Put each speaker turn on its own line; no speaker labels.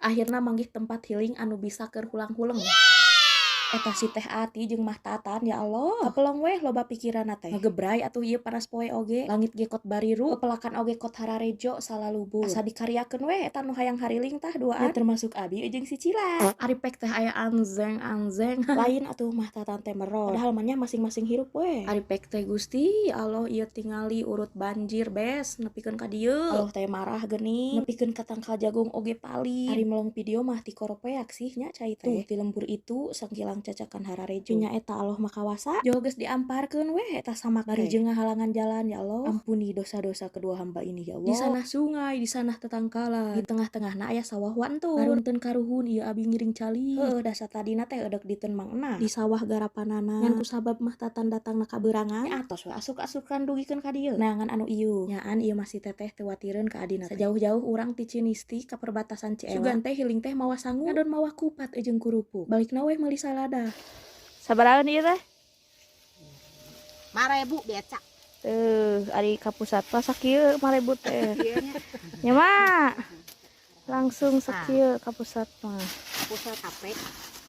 Akhirna manggih tempat healing anu bisa keur hulang-huleng. Eta si Teh Ati jeung Mah Tatan, ya Allah. Kapelong weh loba pikiranna teh. Ngegebray atuh ieu panas poe oge. Langit ge kot bariru, pepelakan oge kot hararejo salalubur. Asa dikaryakeun weh eta nu hayang hariling tah duaan. Ya, termasuk abi jeung si Cila. Ari pek teh aya anzeng-anzeng. Lain atuh Mah Tatan teh merot. Padahal mah nya masing-masing hirup weh. Ari pek teh, Gusti Allah, ieu tingali urut banjir bes nepikeun ka dieu. Allah teh marah geuning. Nepikeun ka tangkal jagung oge paling. Ari melong video mah ti koropeak sih nya cai teh. Tuh ti lembur itu sangkilang cacakan hararejo. Nya eta Allah Maha Kawasa. Jol geus diamparkeun weh eta samak bari jeung ngahalangan jalan, ya Allah. Ampuni dosa-dosa kedua hamba ini, ya Allah. Di sana sungai, di sana tetangkalan. Di tengah-tengahna aya sawah wantur. Narunteun karuhun ieu abi ngiring calik. Heueuh, da satadina teh eudek diteun Mang Ena. Di sawah garapanana. Ngan kusabab Mah Tatan datangna kaberangan. Nya atos we asuk-asukan dugikeun ka dieu. Neangan anu ieu. Nyaan ieu masih teteh teu watireun ka adina teh. Sajauh-jauh urang ti Cinisti ka perbatasan Ciewang. Sugan teh healing teh mawa sangu, ngadon mawa kupat jeung kurupuk. Balikna weh meuli salada.
Sabaraha ieu teh?
5.000 beca.
Tuh, ari ka pusat mah sakieu 5.000 teh.
Ieu nya.
Nya mah. Langsung sakieu ka pusat mah.
Pusat HP.